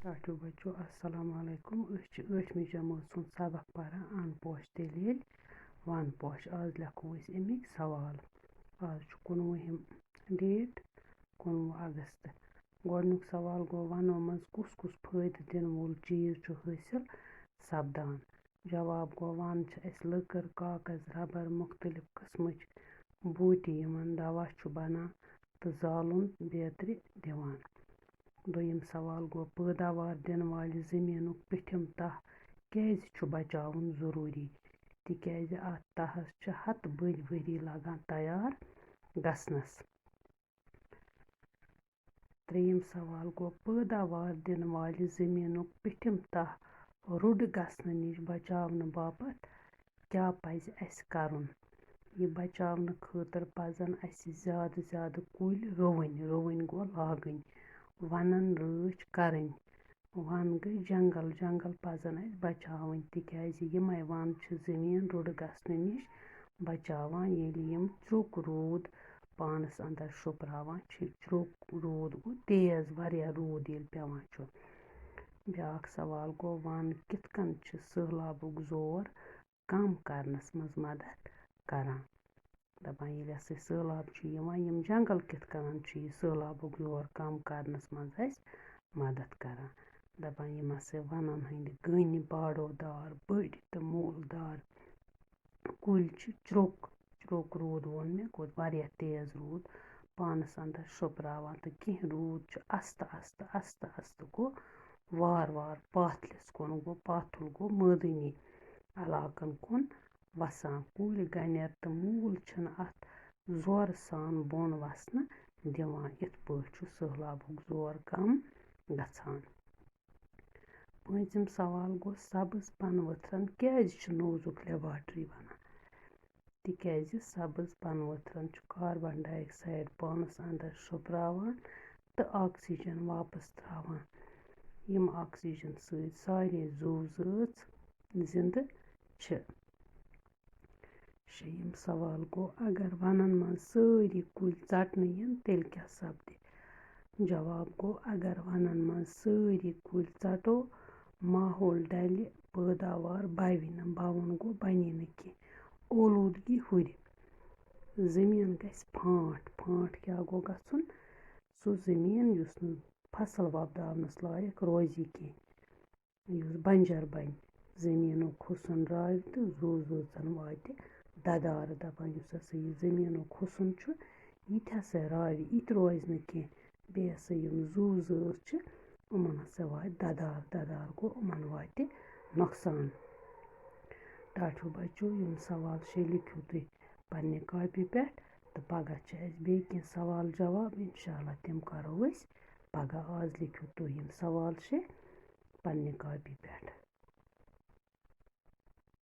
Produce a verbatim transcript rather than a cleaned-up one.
ٹاٹھیو بچو، السلام علیکم۔ أسۍ چھِ ٲٹھمہِ جمٲژ ہُنٛد سبق پران، ان پوش تیٚلہِ ییٚلہِ ون پوش۔ آز لیکھو أسۍ اَمِکۍ سوال۔ آز چھُ کُنوُہِم ڈیٹ، کُنوُہ اگست۔ گۄڈٕنیُک سوال گوٚو، وَنو منٛز کُس کُس فٲیدٕ دِنہٕ وول چیٖز چھُ حٲصِل سپدان؟ جواب گوٚو، وَن چھِ اَسہِ لٔکٕر، کاغذ، ربر، مُختٔلِف قٕسمٕچ بوٗٹی، یِمَن دوا چھُ بَنان تہٕ زالُن بیترِ دِوان۔ دوٚیِم سوال گوٚو، پٲداوار دِنہٕ والہِ زٔمیٖنُک پیٚٹھِم تَہہ کیٛازِ چھُ بچاوُن ضروٗری؟ تِکیٛازِ اَتھ تَہَس چھِ ہَتہٕ بٔدۍ ؤری لَگان تیار گژھنَس۔ ترٛیٚیِم سوال گوٚو، پٲداوار دِنہٕ والہِ زٔمیٖنُک پیٚٹھِم تَہہ رُڈٕ گژھنہٕ نِش بچاونہٕ باپتھ کیٛاہ پَزِ اَسہِ کرُن؟ یہِ بچاونہٕ خٲطرٕ پَزَن اَسہِ زیادٕ زیادٕ کُلۍ رُوٕنۍ، رُوٕنۍ گوٚو لاگٕنۍ، وَنَن رٲچھ کرٕنۍ، وَن گٔے جنگل، جنگل پَزَن اَسہِ بچاوٕنۍ، تِکیٛازِ یِمَے وَن چھِ زٔمیٖن رُڈٕ گژھنہٕ نِش بچاوان۔ ییٚلہِ یِم چرٛوٚک روٗد پانَس اندر شوٚپراوان چھِ، چرٛوٚک روٗد گوٚو تیز، واریاہ روٗد ییٚلہِ پٮ۪وان چھُ۔ بیٛاکھ سوال گوٚو، وَن کِتھ کٔنۍ چھِ سٔہلابُک زور کم کرنَس منٛز مدد کران؟ دَپان، ییٚلہِ ہسا سٔہلاب چھُ یِوان، یِم جنگل کِتھ کٔنۍ چھِ یہِ سٔہلابُک زور کم کرنَس منٛز اَسہِ مدد کران؟ دَپان، یِم ہسا وَنَن ہٕنٛدۍ گٔنۍ باڈو دار، بٔڑۍ تہٕ موٗل دار کُلۍ چھِ چرٛوٚک، چرٛوٚک روٗد ووٚن مےٚ، گوٚو واریاہ تیز روٗد پانَس اندر شوٚپراوان، تہٕ کینٛہہ روٗد چھُ آستہٕ آستہٕ، آستہٕ آستہٕ گوٚو وارٕ وارٕ پاتھلِس کُن گوٚو، پاتھُل گوٚو مٲدٲنی علاقن کُن وَسان۔ کُلۍ گَنٮ۪ر تہٕ موٗل چھِنہٕ اَتھ زورٕ سان بۄن وَسنہٕ دِوان۔ یِتھ پٲٹھۍ چھُ سٔہلابُک زور کم گژھان۔ پوٗنٛژِم سوال گوٚو، سبٕز پنہٕ ؤتھرَن کیٛازِ چھِ نوزُک لیبارٹری وَنان؟ تِکیٛازِ سبٕز پنہٕ ؤتھرَن چھُ کاربن ڈاے آکسائیڈ پانَس اندر شوٚپراوان تہٕ آکسیجن واپس تراوان، یِم آکسیجن سۭتۍ سارے زُو زٲژ زِندٕ چھِ۔ شیٚیِم سوال گوٚو، اگر وَنَن منٛز سٲری کُلۍ ژَٹنہٕ یِن، تیٚلہِ کیٛاہ سپدِ؟ جواب گوٚو، اگر وَنَن منٛز سٲری کُلۍ ژَٹو، ماحول ڈَلہِ، پٲداوار بَوِ نہٕ، بَوُن گوٚو بَنی نہٕ کینٛہہ، اولوٗدگی ہُرِ، زٔمیٖن گژھِ پھانٛٹھ، پھانٛٹھ کیٛاہ گوٚو گژھُن؟ سُہ زٔمیٖن یُس نہٕ فصل وۄپداونَس لایق روزِ کینٛہہ، یُس بنجر بنہِ، زٔمیٖنُک حُسُن راوِ تہٕ زُو زٲژَن واتہِ دَدارٕ۔ دَپان، یُس ہسا یہِ زٔمیٖنُک حُسُن چھُ، یہِ تہِ ہسا راوِ، یہِ تہِ روزِ نہٕ کینٛہہ۔ بیٚیہِ ہسا یِم زُو زٲژ چھِ، یِمَن ہسا واتہِ دَدار، دَدار گوٚو یِمَن واتہِ نۄقصان۔ ٹاٹھیو بچو، یِم سوال شےٚ لیکھِو تُہۍ پننہِ کاپی پٮ۪ٹھ، تہٕ پگاہ چھِ اَسہِ بیٚیہِ کینٛہہ سوال جواب، اِنشاء اللہ تِم کَرو أسۍ پگاہ۔ آز لیکھِو تُہۍ یِم سوال شےٚ پننہِ کاپی پٮ۪ٹھ۔